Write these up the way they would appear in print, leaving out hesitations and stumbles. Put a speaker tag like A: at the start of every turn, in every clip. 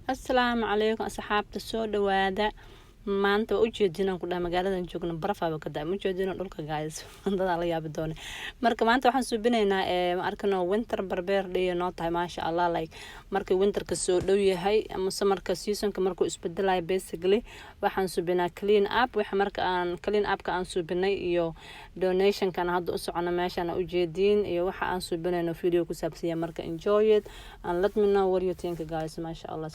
A: Asalaamu calaykum asxaabta, soo dhawaada. Maanta waa ujeedinaan ku dhaha magaaladan joogno barafaaba ka da ma ujeedino dhulka, guys, dadaa la yaabi doona. Marka maanta waxaan suubinaynaa ma arkano winter prepare day noo tahay, maasha Allah. Like markii winterka soo dhow yahay ama summerka seasonka markuu isbedelayo, basically waxaan suubinaa clean up. Waxa marka aan clean upka aan suubinay iyo donationkan hadda u socono meeshaan ujeediin iyo waxa aan suubinayno video ku saabsanya. Marka enjoy it and let me know what you think, guys, maasha Allah.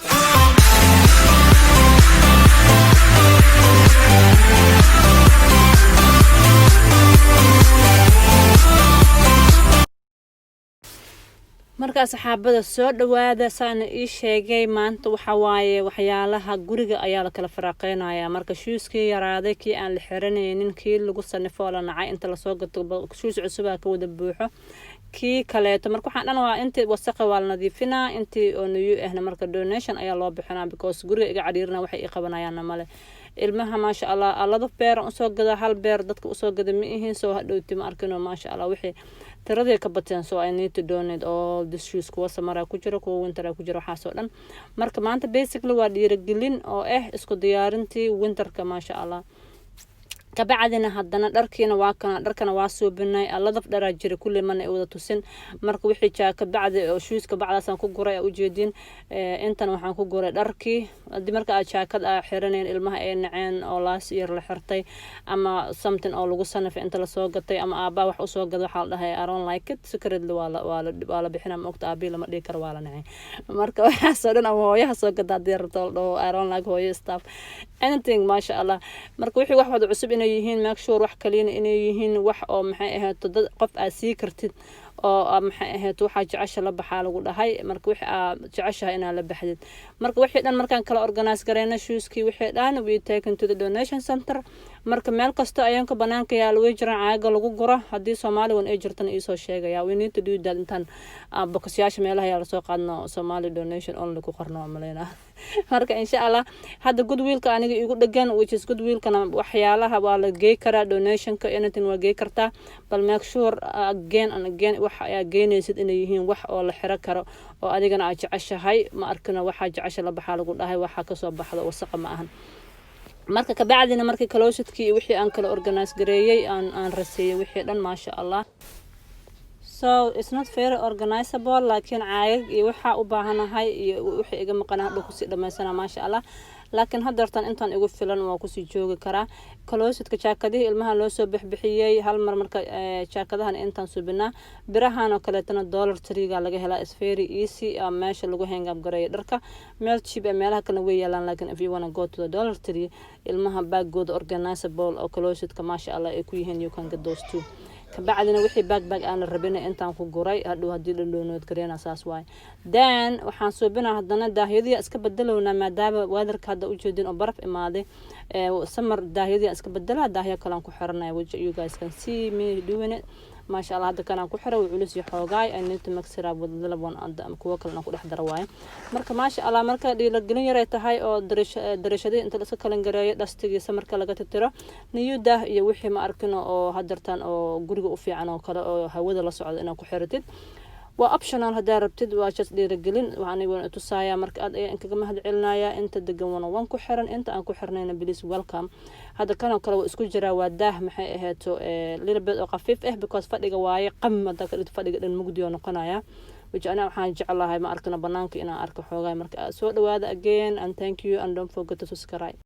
A: Marka asxaabada, soo dhawaada. Saana ii sheegay, maanta waxa waaye waxyaalaha guriga ayaa la kala faraaqeynaya. Marka shoeskii yaraaday, kii aan la xiranaynin, kii lagu sanifo oo la nacay, inta lasoo gato shoes cusubaa ka wada buuxo kii kaleeto. Marka waxaan dhan waa intii wasaqa waa la nadiifinaa, intii oo new ahna marka donation ayaa loo bixinaa, because guriga iga cadhiirina waxay ii qabanayaanna male. Ilmaha, maasha Allah, laba pair usoo gada, hal pair dadka usoo gada ma ihin. Soo hadhowti ma arkino, maasha Allah, wixii tiradii ka bateen. So I need to donate all the shoes. Kuwa summer ku jiro, kuwa winter ku jiro, waxaasoo dhan. Marka maanta basically waa dhiirigelin oo ah isku diyaarintii winterka, maasha Allah. Kabacdina haddana dharkiina waa kana, dharkana waa suubinay. Ladaf dharaa jira, kulli mana wada tusin. Marka wixii jaaka bacdi oo shoeska bacdaasaan ku guray ujeedin. Intan waxaan ku guray dharkii. Haddii marka aad jaakad aa xiranayn, ilmaha ay naceen oo last year la xirtay ama something oo lagu sanafay inta lasoo gatay ama aabaa wax usoo gada, waxaa la dhahay, "I don't like it," secretly waa la bixina. Ma ogta, aabii lama dhihi karo waa la nacay. Marka waxaasoo dhan ama hooyaha soo gada haddii rabto la dhaho, "I don't like hooyo stuff," anything, maasha Allah. Marka wixii wax wada cusub inay yihiin, make sure wax kaliyana inay yihiin, wax oo maxay ahayd dad qof aad sii kartid oo maxay ahayd waxaa jecesha la baxaa lagu dhahay. Marka wixii aad jeceshahay inaad la baxdid. Marka wixii dhan markaan kala organize gareyna, shoeskii wixii dhan, we taken to the donation center. Marka meel kasta ayaanka banaanka yaala way jiraan caaga lagu guro. Haddii Soomaali wan ay jirtana iisoo sheegaya. We need to do that. Intaan bokosyaasha meelaha yaa lasoo qaadno, Somali donation only ku qorno waa maleynaa. Marka insha Allah hadda Goodwillka aniga igu dhegan, which is Goodwillkana waxyaalaha waa la gey karaa, donationka anything waa gey kartaa, bal make sure again and again wax ayaa geynaysid inay yihiin wax oo la xiro karo oo adigana aad jeceshahay. Ma arkino, waxaa jecesha la baxaa lagu dhahay, waxaa kasoo baxda wasaqa ma ahan. Marka kabacdina markii closetkii iyo wixii aan kala organize gareeyey, aan raseeyey wixii dhan, maasha Allah. So it's not very organizable, laakiin caagag iyo waxaa u baahanahay iyo wixii iga maqana hadhow kusii dhamaysana, maasha Allah. Laakiin haddeertan intaan igu filan waa kusii joogi karaa. Closetka jaakadihii ilmaha loo soo bixbixiyey hal mar. Marka jaakadahan intaan subinaa, birahan oo kaleetana Dollar Treega laga helaa. Is very easy meesha lagu hang up gareeyo dharka, meel cheap ee meelaha kalena way yaalaan. Laakiin if you wanna go to the Dollar Tree, ilmaha baggooda organizable oo closetka, maasha Allah, ay ku yihiin, you can get those too. Kabacdina wixii bag aan la rabina intaan ku guray, hadhow haddii dhandhoonood gareena saas waaye. Then waxaan suubinaa haddana daahyadii iska bedelownaa, maadaama weatherka hadda ujeedin oo baraf imaaday. Summer daahyadii iska bedelaa, daahyo kalean ku xiranaya, which you guys can see me doing it, maasha Allah. Hadda kanaan ku xiray wuu culus iyo xoogaay. I need to mix it up with little one, kuwo kalena ku dhex dara waaye. Marka maasha Allah, marka dhiirigelin yaray tahay oo darashadii inta la iska kalan gareeyo, dhastigiisa marka laga tirtiro, new daah iyo wixii ma arkino oo hadartan oo guriga u fiican oo kale oo hawada la socda inaad ku xiratid waa optional. Haddaa rabtid, waa just dhiirigelin aniga tusaaya. Marka aad ayaan kaga mahad celinaya inta degan wana wan ku xiran, inta aan ku xirnayna, please welcome. Hadda kanoo kale waa isku jiraa, waa daah maxay ahayto little bit oo khafiif ah, because fadhiga waaye. Qam haddaa ka dhigto, fadhiga dhan mugdi oo noqonaya, which ana waxaan jeclahay ma arkana banaanka inaan arko xoogaay. Marka soo dhawaada again and thank you and don't forget to subscribe.